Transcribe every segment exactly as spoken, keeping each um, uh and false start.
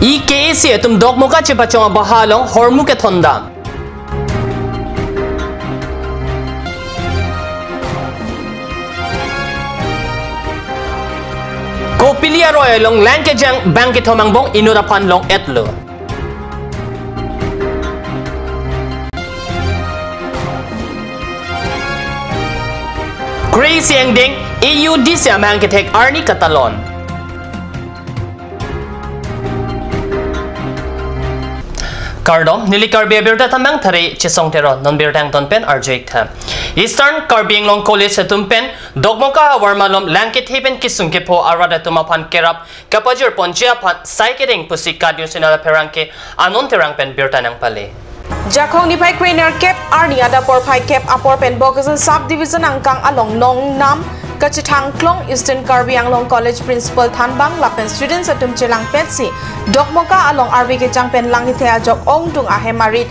E K A C atum Dokmoka chepachong abaha along hormu kethondam. Kopili aroi along lang kejang bang kethom angbong inut aphan long-etlo. Kre-isi angdeng A U D C amahang kethek arni katalon. Kardom, neli Karbi Abirta Thamang Thari Chisong Teron, non birta angton pen arju-ik tha. Eastern Karbi Anglong College atum pen Dokmoka avarma along lang kethe pen kisung kepho arat atum aphan kerap kapajir ponji aphan sai kedeng pusi Kat News Channel apherangke Anon Terang pen birta nangpale. Jakhong niphai kre nerkep arni adap porphai kep apor pen Bokajan Sub Division angkang along longnam kachethang klong Eastern Karbi Anglong College Principal thanbang lapen students atum chelangpetsi Dokmoka along arve kejang pen lang kethe ajok ongdung ahem arit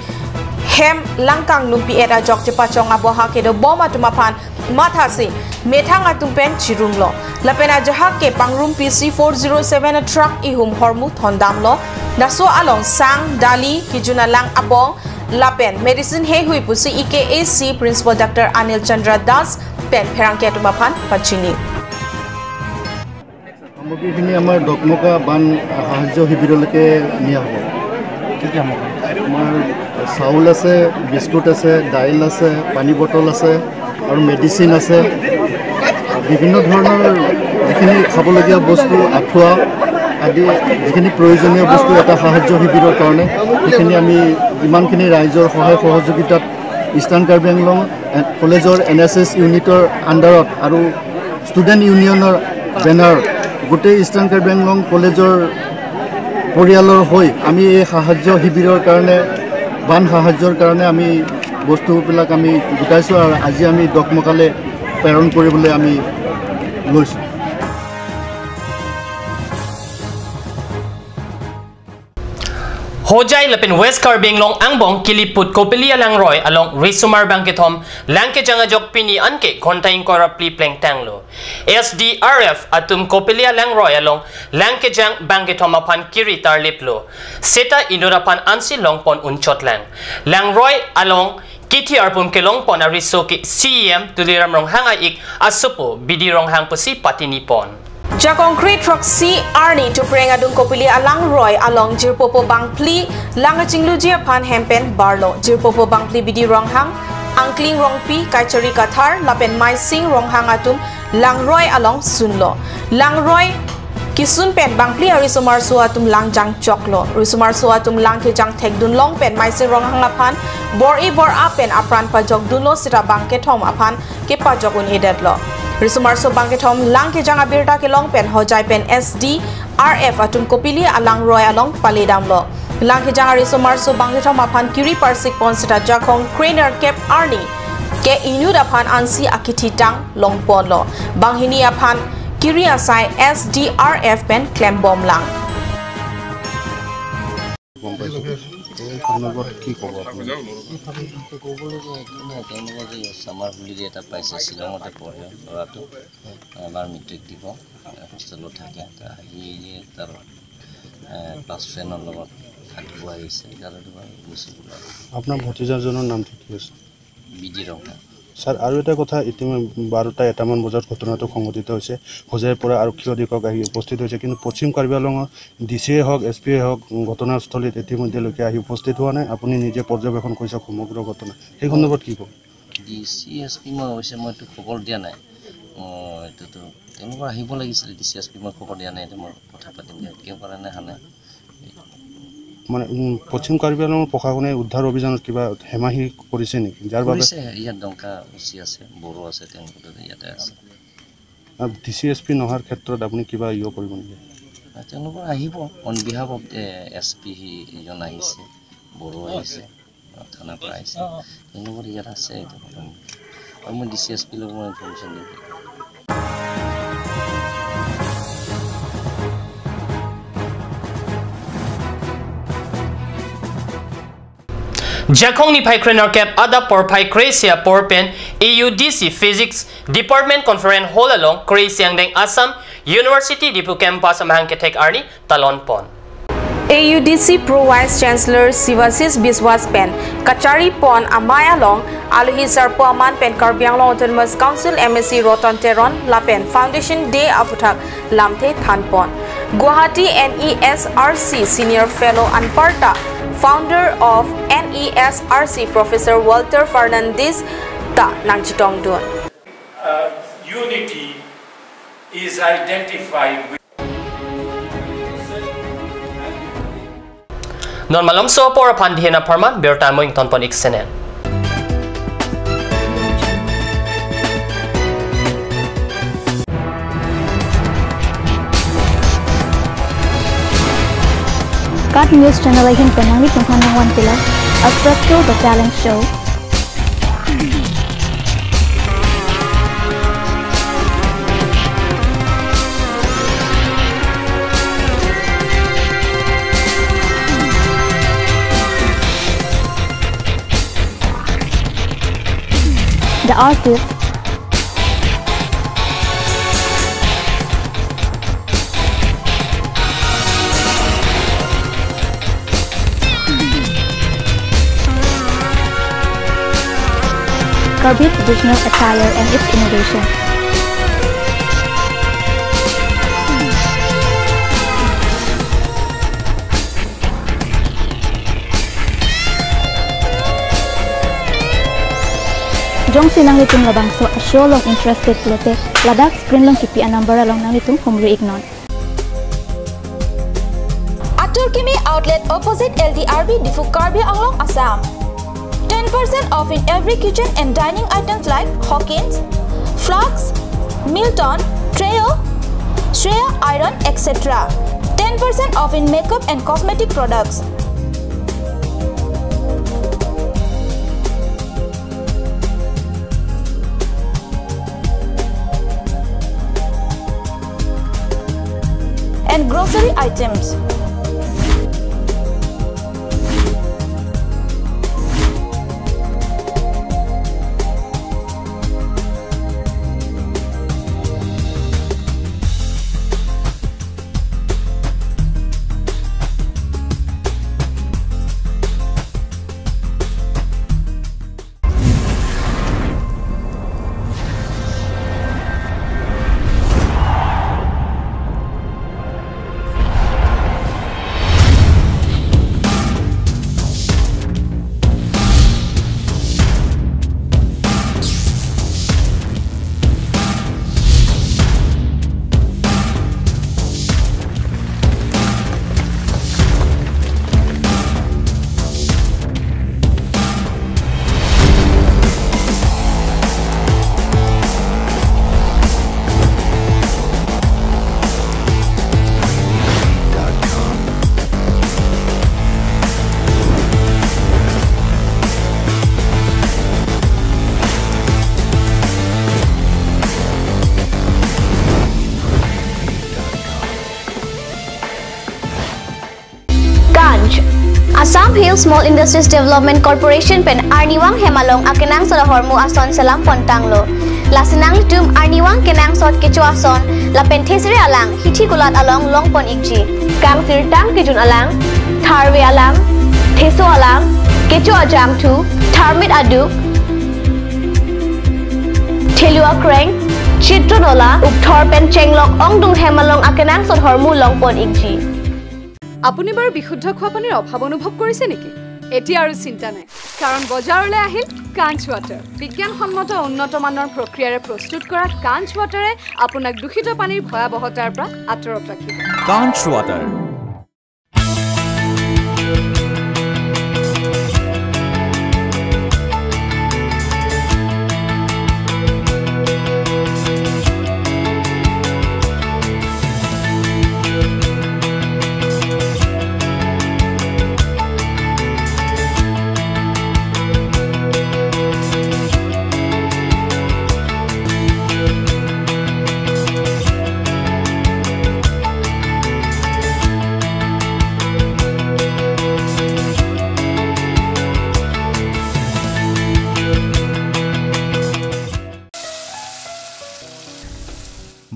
hem langkang lumpi-et ajok chepachong aboha kedobom atum aphan mathasi methang atum pen chirumlo. Lapen ajahak ke pangrumpi C four zero seven a truck ihum hormu thondamlo. Laso along sang, dali, kejun alang abong lapen medicine heihui pusi E K A C Principal Doctor Anil Chandra Das pen pherangke atum aphan pachini. সামগ্ৰীখিনি আমাৰ ডকমকা বান সাহায্য শিবিৰলৈকে নিয়া হ'ব। কি কি সামগ্ৰী? আমাৰ চাউল আছে, বিস্কুট আছে, দাইল আছে, পানী বটল আছে আৰু মেডিচিন আছে। বিভিন্ন ধৰণৰ যিখিনি খাবলগীয়া বস্তু, আঁঠুৱা আদি যিখিনি প্ৰয়োজনীয় বস্তু এটা সাহায্য শিবিৰৰ কাৰণে, সেইখিনি আমি যিমানখিনি ৰাইজৰ সহায় সহযোগিতাত ইষ্টাৰ্ণ কাৰ্বি আংলং এ-, কলেজৰ এন এছ এছ ইউনিটৰ আণ্ডাৰত আৰু ষ্টুডেণ্ট ইউনিয়নৰ বেনাৰ গোটেই ইষ্টাৰ্ণ কাৰ্বি আংলং কলেজৰ পৰিয়ালৰ হৈ আমি এই সাহায্য শিবিৰৰ কাৰণে, বান সাহায্যৰ কাৰণে আমি বস্তুবিলাক আমি গোটাইছোঁ আৰু আজি আমি ডকমকালে প্ৰেৰণ কৰিবলৈ আমি লৈছোঁ। Hojai lapen West Karbi Anglong angbong kiliput Kopili alangroi along risomar bang kethom lang kejang ajok pini anke ghonta ingkoi ra phli plengtanglo. S D R F atum Kopili alangroi along lang kejang bang kethom aphan kiri tarliplo. Seta inut aphan ansi longpon unchotlang. Langroi along kithi arpum kelongpon ariso ke C E M Tuliram Ronghang a-ik asopo Bidi Ronghang pusi patinipon. Jakhong kre throksi arni Tupreng adung Kopili alangroi along jirpopo bangphli lang kachingluji aphan hem pen barlo. Jirpopo bangphli Bidi Ronghang, Angkling Rongpi, Kaichari Kathar lapen Maising Ronghang atum langroi along sunlo. Langroi kisun pen bangphli arisomarso atum lang jangchoklo. Risomarso atum lang kejang thekdun long pen Maising Ronghang aphan bor-i bor-a pen apran pajokdunlo seta bang kethom aphan kepajok un-edetlo. Risomarso bang kethom lang kejang abirta kelong pen Hojai pen S D R F atum Kopili alangroi along paledamlo. Lang kejang arisomarso bang kethom aphan kiri parsikpon seta Jakhong kre nerkep arni ke inut aphan ansi akithi tang longponlo. Banghini aphan kiri asai S D R F pen klembomlang. গম পাইছোঁ। এই সন্দৰ্ভত কি ক'ব আপুনি? এই সন্দৰ্ভত ক'বলৈ যে মানে তেওঁলোকৰ যে ছামাৰ হলিডে এটা পাইছে, শ্বিলঙতে পঢ়ে ল'ৰাটো, এবাৰ মেট্ৰিক দিব, হোষ্টেলত থাকে। তা সি যে তাৰ, এ, ক্লাছ ফ্ৰেণ্ডৰ লগত থাকিব আহিছে, সেইকাৰণে তোমাৰ গৈছোঁ বোলে। আপোনাৰ ভতিজাজনৰ নামটো কি হৈছে? বিডি ৰংহাং। ছাৰ, আৰু এটা কথা, ইতিমধ্যে বাৰটা এটামান বজাত ঘটনাটো সংঘটিত হৈছে। হোজাইৰ পৰা আৰক্ষী অধীক্ষক আহি উপস্থিত হৈছে, কিন্তু পশ্চিম কাৰ্বি আংলঙৰ ডি চিয়ে হওক, এছ পিয়ে হওক, ঘটনাস্থলীত ইতিমধ্যেলৈকে আহি উপস্থিত হোৱা নাই। আপুনি নিজে পৰ্যবেক্ষণ কৰিছে সমগ্ৰ ঘটনা, সেই সন্দৰ্ভত কি ক'ব? ডি চি, এছ পি মই অৱশ্যে মইতো খবৰ দিয়া নাই। মই এইটোতো তেওঁলোকৰ আহিব লাগিছিলে, ডি চি, এছ পি মই খবৰ দিয়া নাই, এতিয়া মই কথা পাতিম দিয়া, কিয় কাৰণে অহা নাই। মানে, উম, পশ্চিম কাৰ্বি আংলঙৰ প্ৰশাসনে উদ্ধাৰ অভিযানত কিবা হেমাহি কৰিছে নেকি, যাৰ বাবে কৰিছে, ইয়াত ডংকা উচি আছে, বড়ো আছে, তেওঁলোকৰ ইয়াতে আছে। আৰু ডি চি, এছ পি নহাৰ ক্ষেত্ৰত আপুনি কিবা ইয়ে কৰিব নেকি? আৰু তেওঁলোকৰ আহিব, on behalf of S P season আহিছে, বড়ো আহিছে, থানাৰ পৰা আহিছে, তেওঁলোকৰ ইয়াত আছে এইটো বৰ্তমান। আৰু মই ডি চি, এছ পিৰ লগত মই ইনফৰ্মেশ্যন দিম। Jakhong niphai krenerkep adap porphai kre-isi apor pen A U D C Physics Department Conference Hall along kre-isi angdeng Assam University Diphu Campus amahang kethek arni talonpon. A U D C Pro Vice Chancellor Sivasis Biswas pen kachari pon amei along alohi sarpo aman pen Karbi Anglong Autonomous Council M A C Roton Teron lapen Foundation Day aputhak lamthe than pon. Guwahati N E S R C Senior Fellow anparta Founder of N E S R C Professor Walter Fernandez ta nangchetongdun. Uh, unity is identified with Non malomso apor aphan dihen apharman birta mo ingtonpon ik senen. KAT News Channel ahin pen nanglitum aphan nangvan pila Astrakto The Talent Show. The Artist. Karbi traditional attire and its innovation. Jongsi nanglitum labangso a-show along interested pulote, ladak screen along kipi a-number along nanglitum humri iknon. Atur Kimi Outlet opposite L D R B Diphu, Karbi Anglong, Assam. Ten percent off in every kitchen and dining items like Hawkins, flasks, Milton, Trio, Shreya iron, et cetera. Ten percent off in makeup and cosmetic products. And grocery items. Kanch. Assam Hill Small Industries Development Corporation pen arnivang hem along akenangsot ahormu ason selam pontanglo. Lasi nanglitum arnivang kenangsot kecho ason lapen thesere alang hithi kulat along longpon ikji. Kangsirtang kejun alang, tharve alang, theso alang, kecho ajangthu, tharmit aduk, thelu akreng, chitro nola, ukthor pen chenglok ongdung hem along akenangsot ahormu longpon ikji. আপুনি বাৰু বিশুদ্ধ খোৱা পানীৰ অভাৱ অনুভৱ কৰিছে নেকি? এতিয়া আৰু চিন্তা নাই, কাৰণ বজাৰলৈ আহিল কাঞ্চ ৱাটাৰ। বিজ্ঞানসন্মত উন্নত মানৰ প্ৰক্ৰিয়াৰে প্ৰস্তুত কৰা কাঞ্চ ৱাটাৰে আপোনাক দূষিত পানীৰ ভয়াৱহতাৰ পৰা আঁতৰত ৰাখিব। Kanch Water.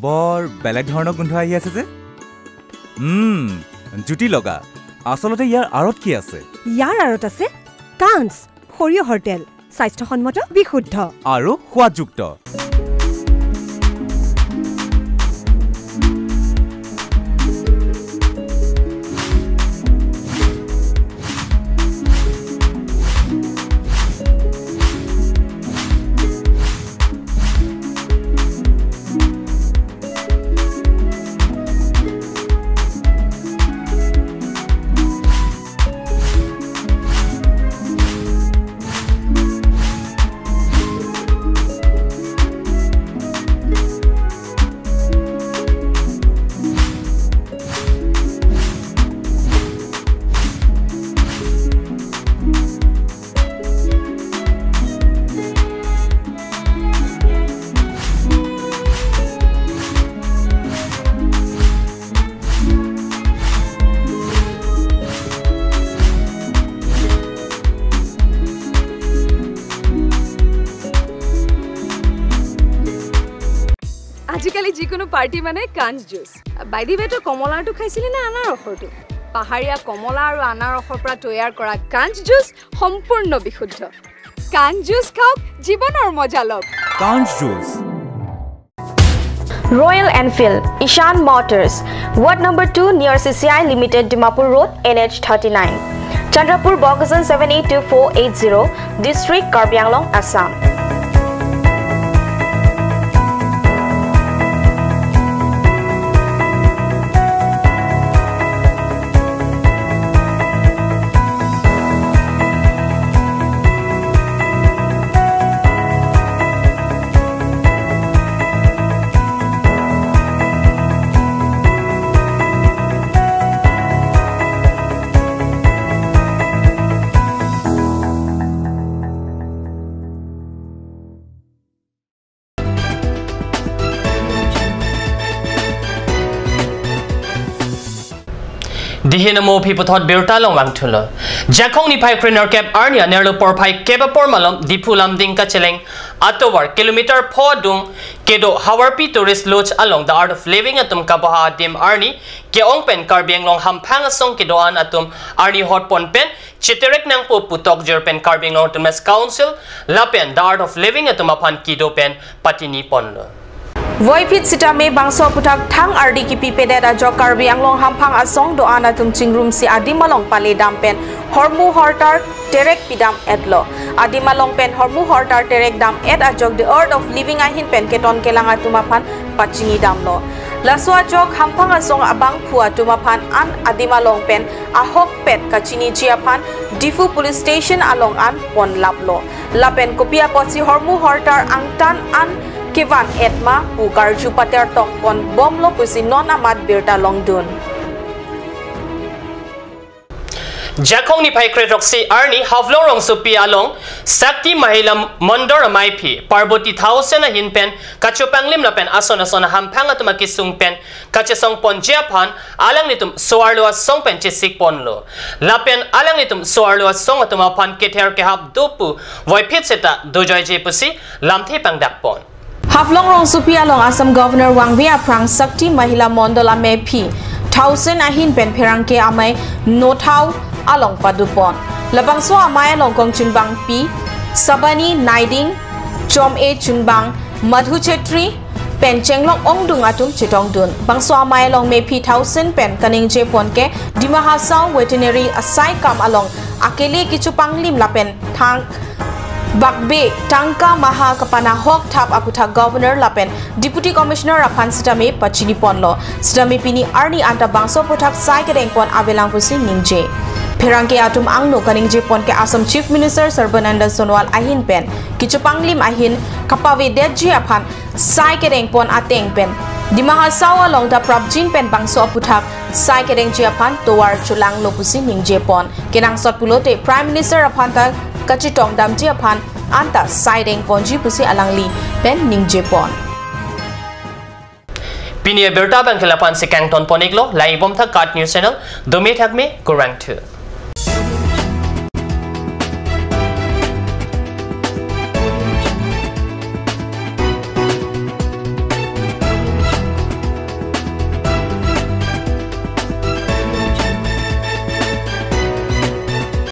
বৰ বেলেগ ধৰণৰ গোন্ধ আহি আছে যে। উম, জুতি লগা। আচলতে ইয়াৰ আঁৰত কি আছে? ইয়াৰ আঁৰত আছে কাঞ্চ সৰিয়হৰ তেল, স্বাস্থ্যসন্মত, বিশুদ্ধ। আৰু সোৱাদযুক্ত। আজিকালি যিকোনো পাৰ্টি মানে কাঞ্চ জুচ। বাই দি ৱে, তই কমলাৰটো খাইছিলি নে আনাৰসৰটো? পাহাৰীয়া কমলা আৰু আনাৰসৰ পৰা তৈয়াৰ কৰা কাঞ্চ জুচ সম্পূৰ্ণ বিশুদ্ধ। কাঞ্চ জুচ খাওক, জীৱনৰ মজা লওক। কাঞ্চ juice. Royal Enfield, Ishan Motors, Ward number two near C C I Limited, Dimapur Road, N H thirty-nine, Chandrapur, Bokajan seven eight two four eight zero, District, Karbi Anglong, Assam. Dihin amo aphi puthot birta along vangthulo. Jakhong niphai krenerkep arni anerlo porphai kep apor malom Diphu Lumding kacheleng atovar kilometer pho adung kedo Havarpi Tourist Lodge along The Art of Living atum kaboha adim arni ke-ong pen Karbi Anglong hamphang asong kedo-an atum arni hotpon pen cheterek nangpo pu tokjir pen Karbi Anglong Autonomous Council lapen The Art of Living atum aphan kedo pen patini ponlo. Voiphit sitame bangso aphuthak thang ardi kipipedet ajok Karbi Anglong hamphang asong do-an atum chingrumsi adim along pale dam pen hormu hortar terek pidam etlo. Adim along pen hormu hortar terek dam et ajok The Art of Living ahin pen keton kelang atum aphan pachini damlo. Laso ajok hamphang asong abangphu atum aphan an adim along pen ahokpet kachiniji aphan Diphu Police Station along an ponlaplo. Lapen kopi apotsi hormu hortar angtan an kevan etma pu karju patertong ponbomlo pusi non amat birta longdun. Jakhong niphai kre throksi arni Haflong rongsopi along Shakti Mahila Mondol amaiphi Parboti Thaosen ahin pen kachopanglim lapen ason ason ahamphang atum akesung pen kachesong ponji aphan alanglitum so-arlo asong pen chesik ponlo. Lapen alanglitum so-arlo asong atum aphan kether kehap do pu voiphit seta dojoiji pusi lamthe pangdak pon. Haflong rongsopi along Assam Governor Wang Wi aphrang Shakti Mahila Mondol amephi Thaosen ahin pen pherangke amei Nothao along padupon. Labangso amei along kongchungbangpi Sabani Naiding, Chom-e chungbang Madhu Chetri pen chenglok ongdung atum chetongdun. Bangso amei along mephi Thaosen pen kaningje pon ke Dima Hasao Veterinary asai kam along akele kechopanglim lapen thang bakbe tangka maha kapanahok thap aphuthak Governor lapen Deputy Commissioner aphan sitame pachini ponlo. Sitame pini arni anta bangso aphuthak sai kedeng pon avelang pusi ningje. Pherangke atum angno kaningje pon ke Assam Chief Minister Sarbananda Sonowal ahin pen kechopanglim ahin kapavedetji aphan sai kedeng pon ateng pen Dima Hasao along ta prapjin pen bangso aphuthak sai kedengji aphan tovar cholanglo pusi ningje pon. Kenangsot pulote Prime Minister aphan ta kachetong damji aphan anta sai deng ponji pusi alangli pen ningje pon. Pini abirta abang ke la-an si kangton pon-iklo, langdun bom tha KAT News Channel, dome thakme, kurvangthu.